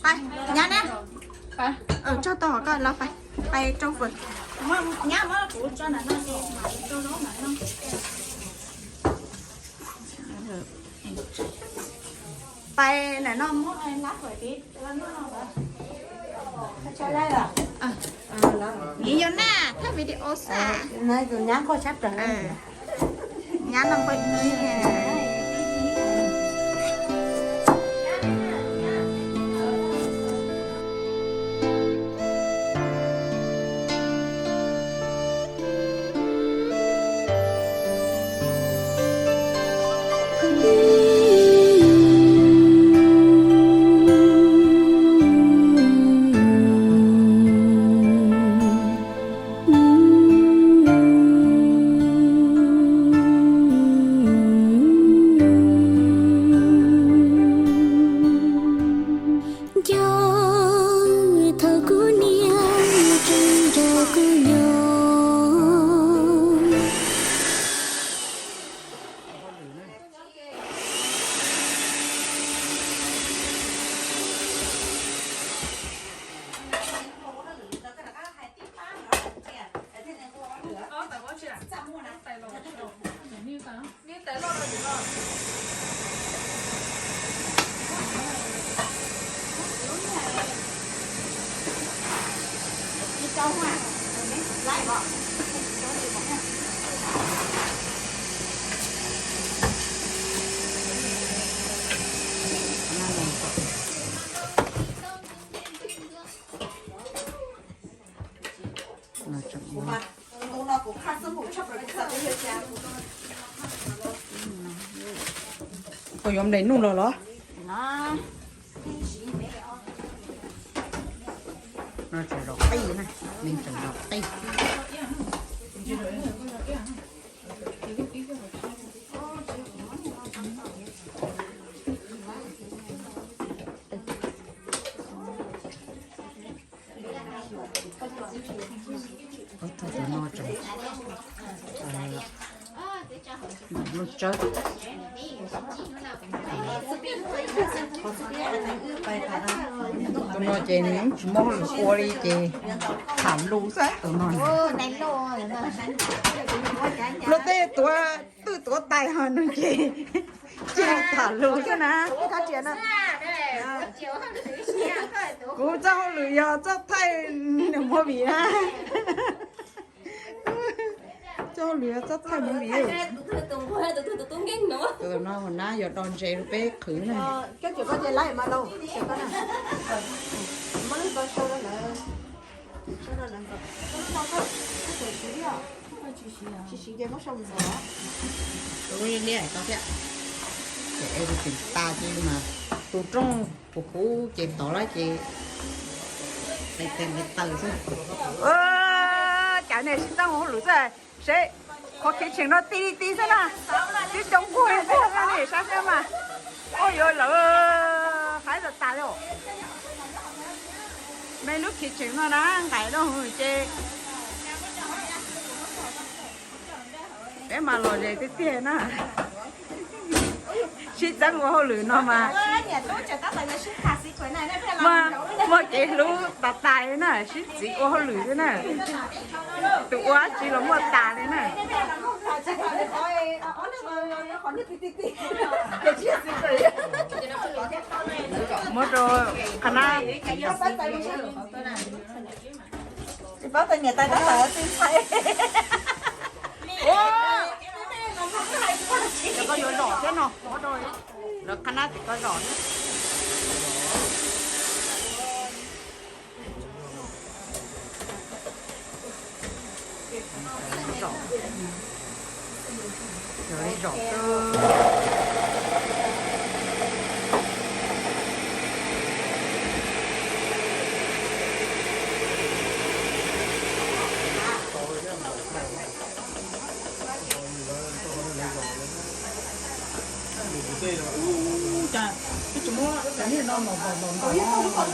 Pais, nyab na. Pais, tso tau hov koj los pais, pais rau fawm. Nyab muab kuv tso ntawm no ces mam li rau lub ntawm no. Pais ntawm no muab lab fawm tid. Nws yog na, thaj video xwb. Nyab no npawg ib. Nco thaum kuv niam tseem nrog kuv nyob. Koj yuav nplej nuj los los? No tseem zaum qij na, nws tseem zaum qij. Tus no tseem, tus no tsawb. Tus no ces nws tsis muaj hauj lwm ua li ces tham lus xwb tus no. Luag tej tuav twj tuav tais ho nws ces cia tham lus xwb na. Kuv txoj hauj lwm yog txoj thaij movie na. Txoj hauj lwm yog txoj thaij movie. Tus no hua nab yog do ntses rau peb qhwv na. Tsis siv ces muab sau mus ntxuav. Tus lub liab liab tau thiab. Ces es tus tseem tas ces mas tus rooj puv puv ces tod lawm ces nqis tes nqis taw xwb. Cov niag sib txeeb ua hauj lwm xwb, seb qhov kitchen no ti li ti xwb na, twb coob nquag nquag no ne, saib saib mas. Ua yuav lawv haib tas tas li. Mej lub kitchen no na nqaim loj hwv ces peb mas lom zem tiag tiag na. Sib txeeb ua hauj lwm no mas muaj kev hlub tas tas li na, sib txiv ua hauj lwm xwb na. Tus ua dab tsi los muaj tas li na. Muab rau qhab nab. Tsis paub tus niam tais tab tom txij ntxhais. Ces koj yuav zom thiab no, muab rau lawv qhab nab ces koj zom thiab. Zom, zom xwb. Ua cas twb tsis muab cov niag no los ntaus ntaus ntaus.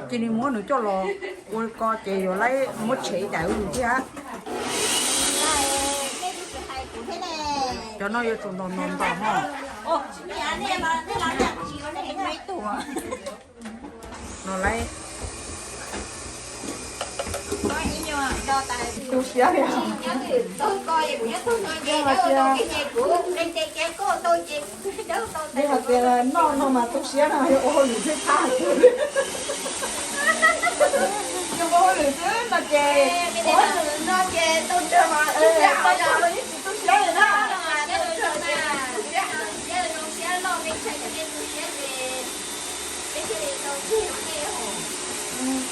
Cia li muab nws coj los ua ko ces yuav laib muab tshem ib daim thiab. Cov no yuav tsum ntaus ntaus ntaus no. No lawm. Tu siab li. Yog hais tias noj no mas tu siab no yog ua hauj lwm xwb, thab hais tias yog ua hauj lwm xwb no ces, ua hauj lwm no ces tau tsawg mas, tau tsawg los yeej tsis tu siab li na.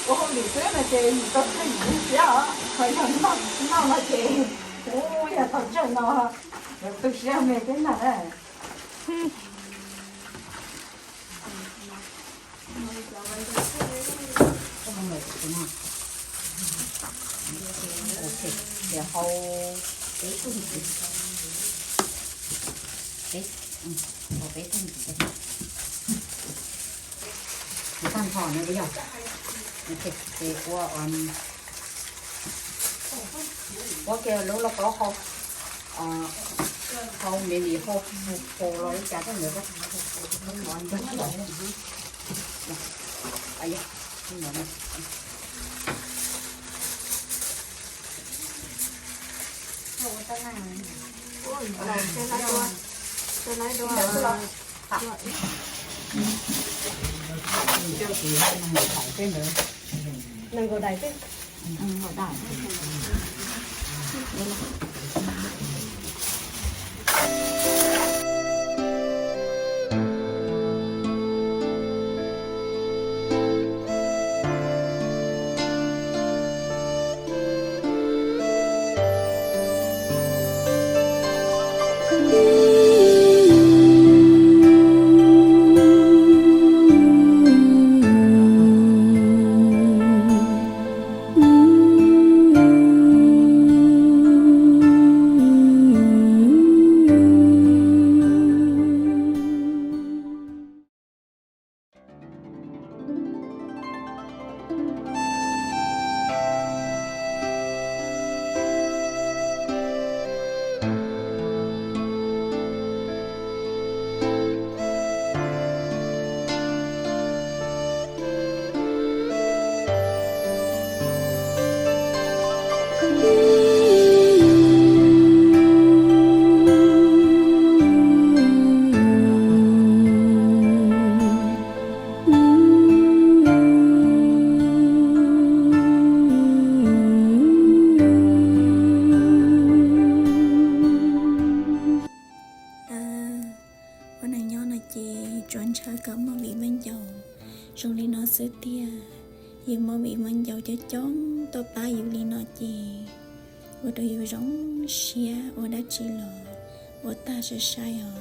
Ua hauj lwm xwb no ces yus tau tsawg yus tu siab os, ho yog noj no ces, ua yog tau tsawg no, yus tu siab me thiab ntag na. Ok, ces hau peb tug ntxiv, peb, hau peb tug ntxiv, tag nrho no yog, ces ua, ua kiag lub lauj kaub hau, hau me ntsis hau, hau los li cas thiab ntawd, nees nkaum daim xwb. Ua neej nyob no ces tsuas ntshaw kom muaj viv muaj ncaus zoo li no xwb tiag. Yus muaj viv muaj ncaus coob coob tuaj pab yus li no ces ua rau yus zoo siab ua dab tsi los ua tag sai sai os.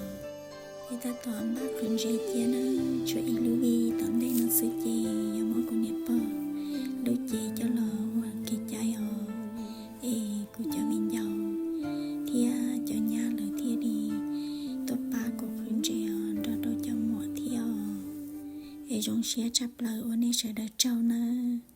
Peb tab tom npaj qhwv ntses cia na, tshuav ib lub vij tom ntej no xwb ces yog muab kuv niam pog lub cev coj los ua kev cai os. Es kuv cov viv ncaus thiab cov nyab lawv thiaj li tuaj pab kuv qhwv ntses os nrog rau cov muam thiab os. Es zoo siab tshaj plaws ua nej sawv daws tsaug nawb.